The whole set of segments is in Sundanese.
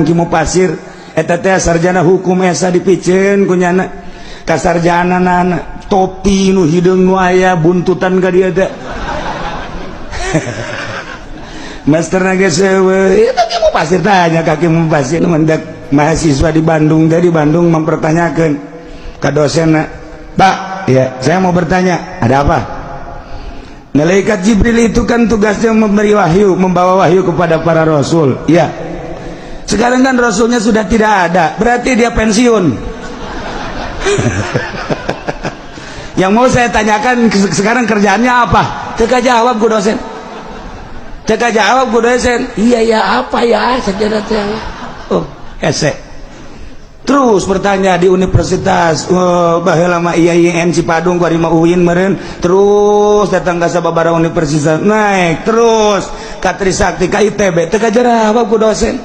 Ki Mupasir eta teh sarjana hukum esa dipiceun ku nyana ka sarjanana topi nu hideung nu aya buntutan ka dieu teh. Master ge sewe eta Ki Mupasir, tanya ka Ki Mupasir. Mendak mahasiswa di Bandung teh, di Bandung mempertanyakan ka dosen, "Pak, ya, saya mau bertanya." "Ada apa?" "Malaikat Jibril itu kan tugasnya memberi wahyu, membawa wahyu kepada para rasul." "Ya." "Sekarang kan rasulnya sudah tidak ada, berarti dia pensiun. Yang mau saya tanyakan, sekarang kerjaannya apa?" Teka jawab ku dosen. Teka jawab ku dosen. "Iya ya, apa ya?" Saya teh. Oh, hese. Terus bertanya di universitas, oh, baheula mah IAIN Cipadung ku mah UIN meureun, terus datang ke sababaraha universitas, naik terus ka Trisakti, ka ITB, teu kajawab ku dosen.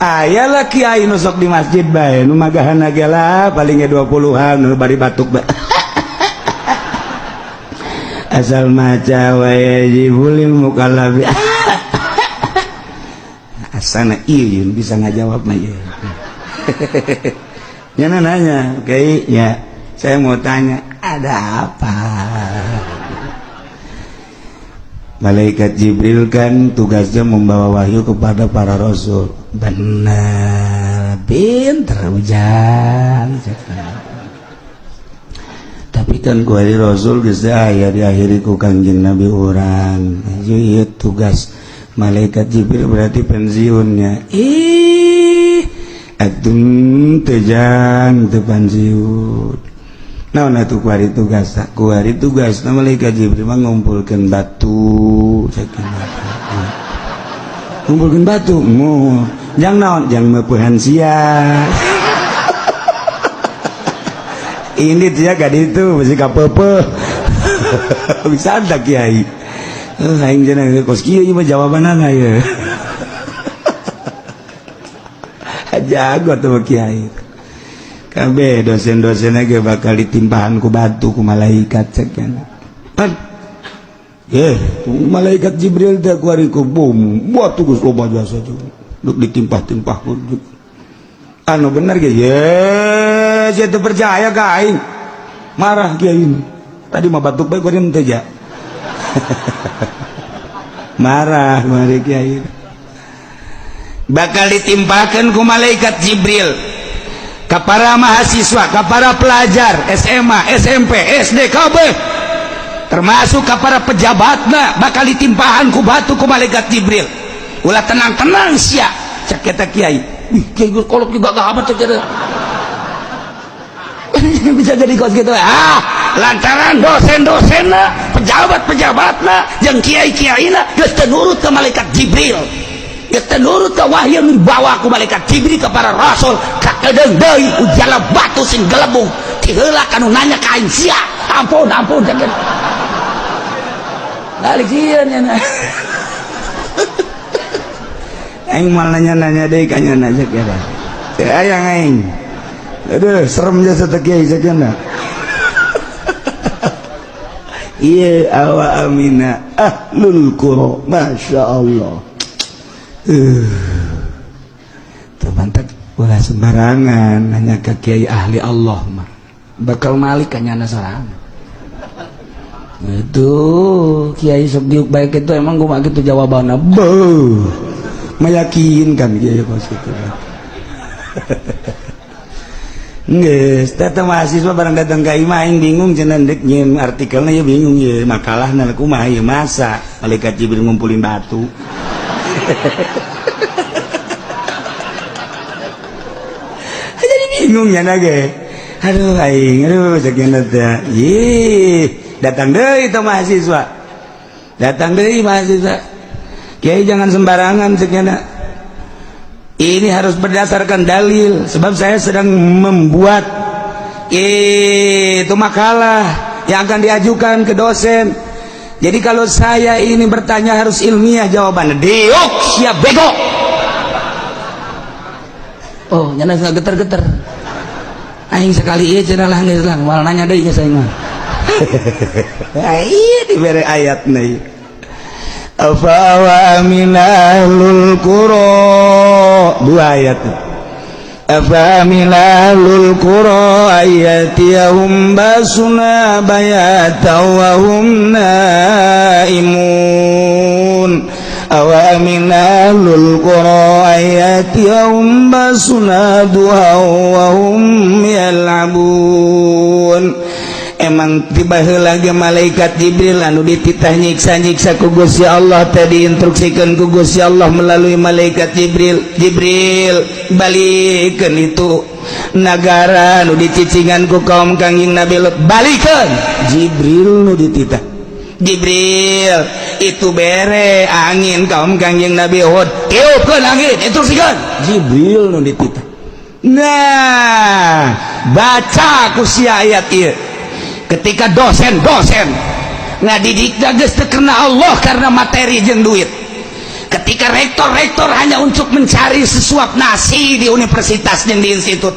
Aya lah kiai nu sok di masjid bae, nu magahan ge lah paling ge 20-an, nu bari batuk bae. Asal maca wajibul lil mukallafi. Asana ieu bisa ngajawab mah ieu. Ya nanya, oke ya, saya mau tanya, "Ada apa?" "Malaikat Jibril kan tugasnya membawa wahyu kepada para rasul." "Benar, pinter Ujang. Tapi kan kuari rasul geus aya, diakhiri ku Kangjeng Nabi urang. Ieu tugas malaikat Jibril berarti pensiunnya." "Ih, atuh teu, Jang, teu pensiun. Naon atuh kuari tugas?" "Kuari tugas malaikat Jibril mah ngumpulkeun batu." "Ngumpulkeun batu mu jang naon?" "Jang meupehan sia." Ini dia gak itu masih kapepe bisa ada kiai. Eh, aing cenah kos kieu mah jawabanana ya. Jago tuh kiai. Kabeh dosen-dosen ge bakal ditimpahan ku batu ku malaikat cek pan. Eh, malaikat Jibril teh kuari ku bom batu geus loba jasa duk ditimpah-timpah ku anu bener ge. Ye, saya teu percaya ka aing. Marah kiai ini. Tadi mah batuk bae kuari teh ja. Marah mari kiai. Bakal ditimpakan ku malaikat Jibril ke para mahasiswa, ke para pelajar SMA, SMP, SD, KB, termasuk ke para pejabatna, bakal ditimpahan ku batu ku malaikat Jibril. "Ulah tenang-tenang sia," cek eta kiai. Ih, kiai kolot juga gak amat cek. Bisa jadi kos gitu. Ah, lantaran dosen-dosenna, pejabat-pejabatna, jeung kiai-kiaina geus teu nurut ke malaikat Jibril, geus teu nurut ke wahyu yang dibawa ku malaikat Jibril ke para rasul, kakedeung deui ujala batu sing gelebung ti heula kanu nanya ka aing sia. Ampun, ampun cek. Balik sieun nya. Aing mal nanya-nanya deui ka nya cek ya. Ayang aing. Aduh, serem jasa teh kiai cek nya. Iya, awa amina ahlul qura, masya Allah. Tuh mantap, ulah sembarangan nanya ke kiai ahli Allah mah bakal malik kanyana sorangan. Itu kiai sok diuk baik itu emang gua gitu jawabannya, beuh, meyakinkan kiai kos gitu. Geus, teh mahasiswa barang datang ka imah aing bingung cenah deuk nyieun artikelna ya, bingung ya makalahna kumaha ieu, masa malaikat Jibril ngumpulin batu. Jadi bingung ya ge. Aduh aing, aduh sakieu teh. Ih, datang deui teh mahasiswa. Datang deui mahasiswa. "Kiai, jangan sembarangan," ceuk. "Ini harus berdasarkan dalil sebab saya sedang membuat itu makalah yang akan diajukan ke dosen. Jadi kalau saya ini bertanya harus ilmiah jawabannya." "Diuk siap bego." Oh, nyana geter-geter. Aing sekali ieu cenah lah geus lah, moal nanya deui geus aing mah. Iya, dibere ayat nih. Afa amina ahlul qura, dua ayat. Afa amina ahlul qura ayyatiyahum basuna bayata wa hum naimun. Awa amina ahlul qura ayyatiyahum basuna duha wa hum yal'abun. Emang tiba lagi malaikat Jibril anu dititah nyiksa-nyiksa ku Gusti Allah tadi, instruksikan ku Gusti Allah melalui malaikat Jibril, "Jibril, balikan itu nagara nu dicicingan ku kaum Kangjeng Nabi Lut, balikan." Jibril nu dititah, "Jibril, itu bere angin kaum Kangjeng Nabi Hud, tiupkeun angin," instruksikan Jibril nu dititah. Nah, baca ku si ayat ieu. Ketika dosen-dosen ngadidik geus teu karena Allah, karena materi jeung duit, ketika rektor-rektor hanya untuk mencari sesuap nasi di universitas dan di institut,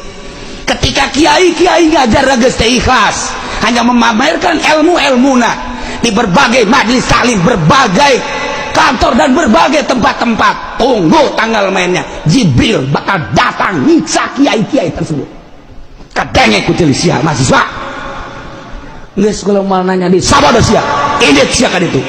ketika kiai-kiai ngajar geus teu ikhlas, hanya memamerkan ilmu-ilmuna di berbagai majelis taklim, berbagai kantor, dan berbagai tempat-tempat, tunggu tanggal mainnya. Jibril bakal datang nyiksa kiai-kiai tersebut. Kadenge ku sia mahasiswa. Geus kalau mau nanya di sabodo sia, indit sia ka ditu.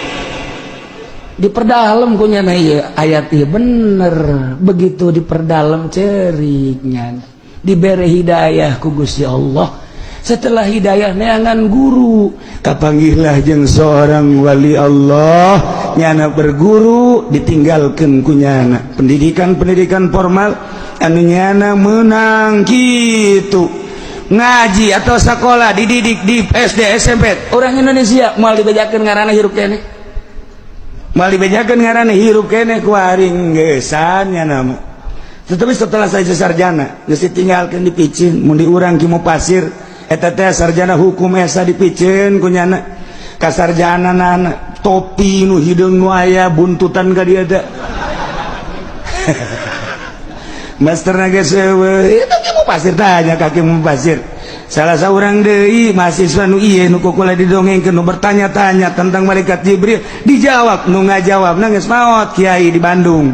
Diperdalam ku nyana ieu ayat ieu, bener. Begitu diperdalam, ceriknya dibere hidayah ku Gusti Allah. Setelah hidayah, neangan guru, kapanggihlah jeung seorang wali Allah. Nyana berguru, ditinggalkan ku nyana pendidikan-pendidikan formal anu nyana menang gitu ngaji atau sekolah, dididik di SD, SMP. Orang Indonesia moal dibejakeun ngaranna hirup keneh, moal dibejakeun ngaranna hirup keneh ku aring geusan nya nama. Tetapi setelah saya sarjana geus ditinggalkeun, dipicin mun di urang Ki Pasir eta teh sarjana hukum esa, dipicin ku nyana ka sarjana nana topi nu hideung nu aya buntutan ka dieu teh. Master geus itu Ki Pasir, tanya ka Ki Pasir. Salah seorang deui mahasiswa nu ieu nu kukula didongengkeun, nu bertanya-tanya tentang malaikat Jibril, dijawab, nu ngajawab geus maot, kiai di Bandung.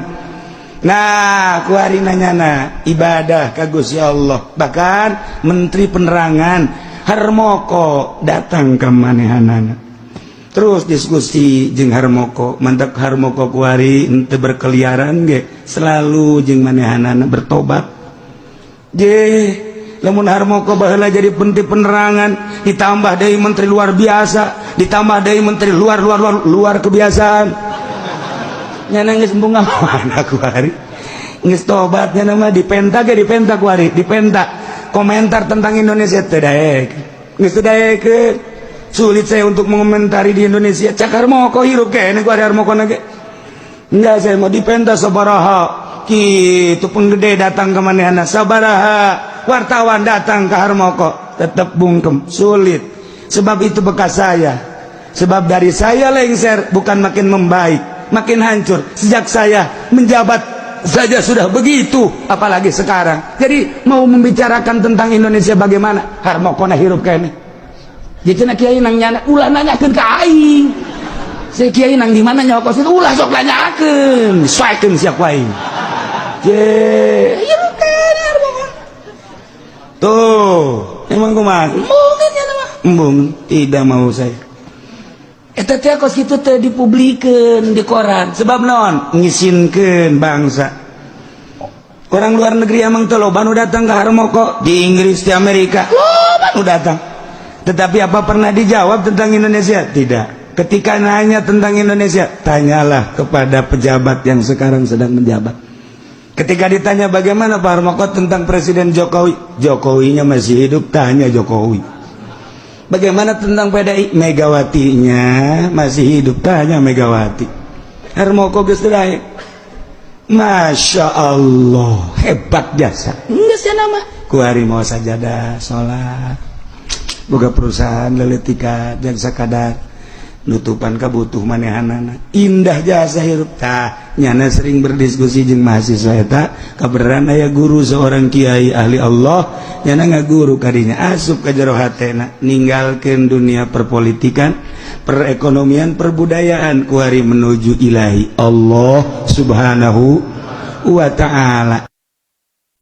Nah, kuari nanyana ibadah ka Gusti Allah. Bahkan menteri penerangan Harmoko datang ke manehanana, terus diskusi jeung Harmoko. Mantap Harmoko kuari ente berkeliaran ge selalu jeung manehanana bertobat. Je lamun Harmoko baheula jadi menteri penerangan, ditambah dari menteri luar biasa, ditambah dari menteri luar luar luar luar kebiasaan, nyana geus embung mana kuari geus tobat. Nyana mah dipenta ge, dipenta kuari, dipenta komentar tentang Indonesia, teu daek, geus teu daekeun. "Sulit saya untuk mengomentari di Indonesia," cak Harmoko. Hirup kene kuari Harmoko ge. "Enggak, saya mau dipenta sabaraha kitu penggede datang ke manehana, sabaraha wartawan datang ke Harmoko, tetap bungkem, sulit, sebab itu bekas saya. Sebab dari saya lengser bukan makin membaik, makin hancur. Sejak saya menjabat saja sudah begitu, apalagi sekarang. Jadi mau membicarakan tentang Indonesia bagaimana?" Harmoko na hirup kene. Jadi cenah kiai nang nyana, "Ulah nanyakeun ka aing. Saya kiai nang di mana nyokos itu ulah sok nanyakeun, soekeun sia ku aing." Je, hirup kene Harmoko. Tuh, emang kumaha? Embung nya mah. Embung, tidak mau saya. Eta teh kos kitu teh dipublikeun di koran. Sebab naon? Ngisinkeun bangsa. Orang luar negeri emang teh loba nu datang ke Harmoko, di Inggris, di Amerika. Loba nu datang. Tetapi apa pernah dijawab tentang Indonesia? Tidak. Ketika nanya tentang Indonesia, tanyalah kepada pejabat yang sekarang sedang menjabat. Ketika ditanya bagaimana Pak Harmoko tentang Presiden Jokowi, Jokowinya masih hidup, tanya Jokowi. Bagaimana tentang PDI? Megawatinya masih hidup, tanya Megawati. Harmoko geus daek. Masya Allah, hebat jasa. Enggak sih nama. Kuari mau sajadah, sholat. Boga perusahaan leletika dan sakadar. Nutupan kabutuh manehanana, indah jasa hirup. Tah, nyana sering berdiskusi jeung mahasiswa eta. Kabeneran aya guru, seorang kiai ahli Allah, nyana ngaguru kadinya, asup ka jero hatena ninggalkeun dunia perpolitikan, perekonomian, perbudayaan, kuari menuju ilahi Allah Subhanahu wa Ta'ala.